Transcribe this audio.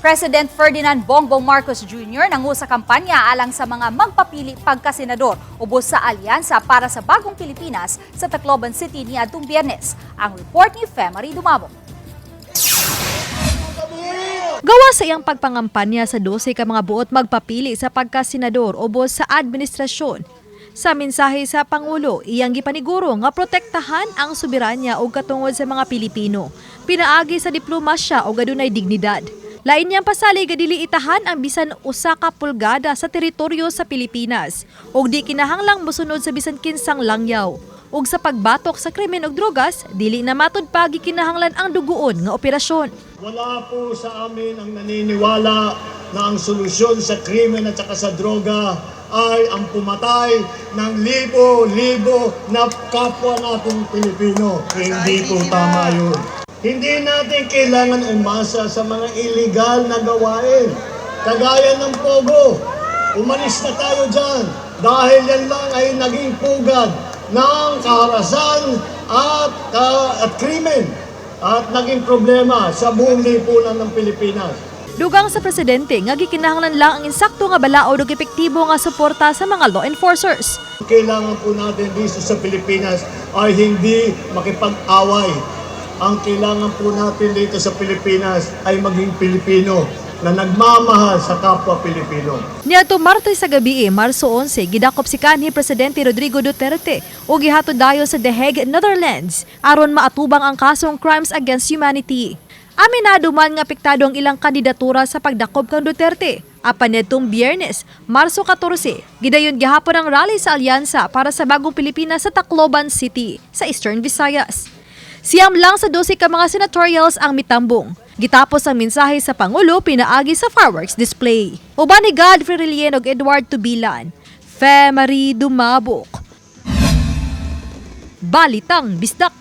President Ferdinand Bongbong Marcos Jr. nangu sa kampanya alang sa mga magpapili pagkasenador ubos sa Alyansa para sa Bagong Pilipinas sa Tacloban City niadtong Biyernes. Ang report ni Femary Dumabo. Gawa sa iyang pagpangampanya sa 12 ka mga buot magpapili sa pagkasenador ubos sa administrasyon. Sa mensahe sa Pangulo, iyang gipaniguro nga protektahan ang soberanya ug katungod sa mga Pilipino. Pinaagi sa diplomasya ug adunay dignidad. Lain niyang pasalig nga dili itahan ang bisan usa ka pulgada sa teritoryo sa Pilipinas ug di kinahanglang mosunod sa bisan kinsang langyaw. Ug sa pagbatok sa krimen ug drogas, dili na matud pa gikinahanglan ang duguon nga operasyon. Wala po sa amin ang naniniwala na ang solusyon sa krimen at saka sa droga ay ang pumatay ng libo-libo na kapwa nating Pilipino. Hindi po tama yun. Hindi natin kailangan umasa sa mga illegal na gawain. Kagaya ng POGO. Umalis na tayo dyan dahil yan lang ay naging pugad ng kaharasan at krimen at naging problema sa buong lipunan ng Pilipinas. Dugang sa presidente nga gikinahanglan lang ang insakto nga balaod ug epektibo nga suporta sa mga law enforcers. Kailangan po natin dito sa Pilipinas ay hindi makipag-away. Ang kailangan po natin dito sa Pilipinas ay maging Pilipino na nagmamahal sa kapwa Pilipino. Niadto Martes sa gabi, Marso 11, gidakop si kanhi Presidente Rodrigo Duterte ug gihatod dayon sa The Hague, Netherlands, aron maatubang ang kasong crimes against humanity. Aminado man nga apektado ang ilang kandidatura sa pagdakop kang Duterte. Apan nitong Biyernes, Marso 14, gidayon gihapon ang rally sa Alyansa para sa Bagong Pilipinas sa Tacloban City, sa Eastern Visayas. 9 lang sa 12 ka mga senatorials ang mitambong. Gitapos ang mensahe sa Pangulo pinaagi sa fireworks display. Uban ni Godfrey Relien ug Edward Tubilan. Fe Marie Dumabok. Balitang Bisdak.